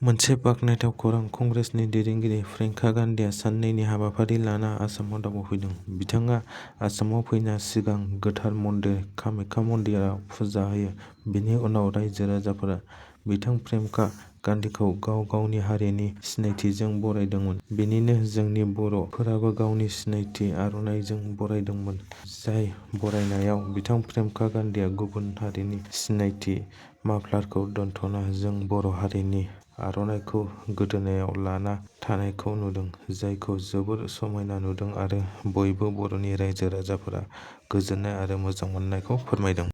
मोनसे बाखनायथाव खौरां कंग्रेसनि दैदेनगिरि प्रियंका गान्धीआ साननैनि हाबाफारि लाना आसामाव दावबायफैदों। बिथाङा आसामाव फैना सिगां गोथार मन्दिर कामाख्या मन्दिराव फुजा होयो। बेनि उनाव रायजो राजाफोरा बिथां प्रियंका गान्धीखौ गाव गावनि हारिनि सिनायथिजों बरायदोंमोन। बेनिनो जोंनि बर'फोराबो गावनि सिनायथि आर'नाइजों बरायदोंमोन। जाय बरायनायाव बिथां प्रियंका गान्धीआ गुबुन हारिनि सिनायथि माफ्लारखौ दोनथ'ना जों बर' हारिनि आर'नाइखौ गोदोनायाव लाना थानायखौ नुदों। जायखौ जोबोर समायना नुदों आरो बयबो बर'नि रायजो राजाफोरा गोजोननाय आरो मोजां मोननायखौ फोरमायदों।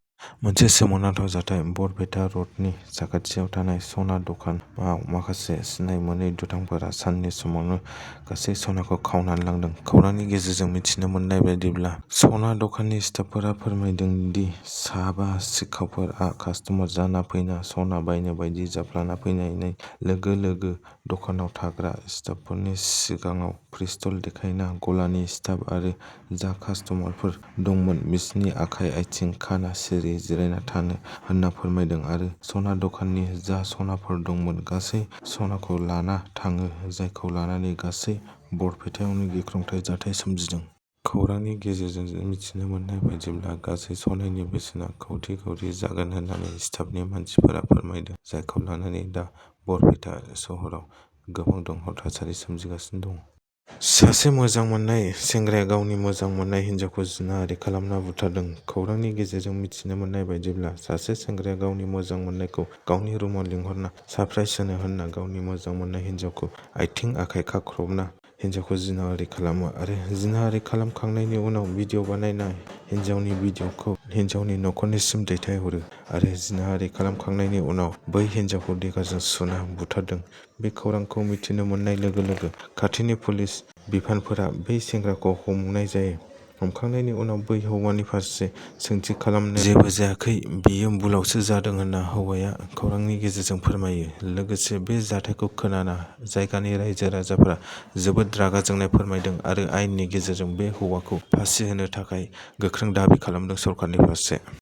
मोनसे सोमोनांथाव जाथाय बरपेटा रडनि साखाथियाव थानाय सना दखानआव माखासे सिनाय मोनै दुथांफोरा साननि समावनो गासै सनाखौ खावनानै लांदों। खौरांनि गेजेरजों मिथिनो मोननाय बायदिब्ला सना दखाननि स्टाफफोरा फोरमायदों दि साबा सिखावफोरा कास्टमार जाना फैना सना बायनो बायदि जाफ्लाना फैनानै लोगो लोगो दखानाव थाग्रा स्टाफफोरनि सिगाङाव पिस्तल देखायना गलानि स्टाफ आरो जा कास्टमारफोर दंमोन बिसोरनि आखाइ आथिं खाना सिरि जिरायना थानो होनना फोरमायदों आरो सना दखाननि जा सनाफोर दंमोन गासै सनाखौ लाना थाङो। जायखौ लानानै गासै बरपेटायावनो गिख्रंथाव जाथाय सोमजिदों। खौरांनि गेजेरजों मिथिनो मोननाय बायदिब्ला गासै सनानि बेसेना कौटि कौटि जागोन होननानै स्टाफनि मानसिफोरा फोरमायदों। जायखौ लानानै दा बरपेटा सहराव गोबां दुंहाव थासारि सोमजिगासिनो दं। सासे मोजां मोननाय सेंग्राया गावनि मोजां मोननाय हिनजावखौ जिनाहारि खालामना बुथारदों। खौरांनि गेजेरजों मिथिनो मोननाय बायदिब्ला सासे सेंग्राया गावनि मोजां मोननायखौ गावनि रुमाव लिंहरना सारप्राइज होनो होनना गावनि मोजां मोननाय हिनजावखौ आथिं आखाइ खाख्रबना हिनजावखौ जिनाहारि खालामो आरो जिनाहारि खालामखांनायनि उनाव भिडिअ बानायना हिनजावनि भिडिअखौ हिनजावनि नखरनिसिम दैथायहरो आरो जिनाहारि खालामखांनायनि उनाव बै हिनजावखौ देगाजों सुना बुथारदों। बे खौरांखौ मिथिनो मोननाय लोगो लोगो खाथिनि पुलिस बिफानफोरा बै सेंग्राखौ हमनाय जायो। हमखांनायनि उनाव बै हौवानि फारसे सोंथि खालामनायाव जेबो जायाखै बेयो भुलावसो जादों होनना हौवाया खौरांनि गेजेरजों फोरमायो। लोगोसे बे जाथायखौ खोनाना जायगानि रायजो राजाफोरा जोबोद रागा जोंनाय फोरमायदों आरो आयेननि गेजेरजों बे हौवाखौ फासि होनो थाखाय गोख्रों दाबि खालामदों सरकारनि फारसे।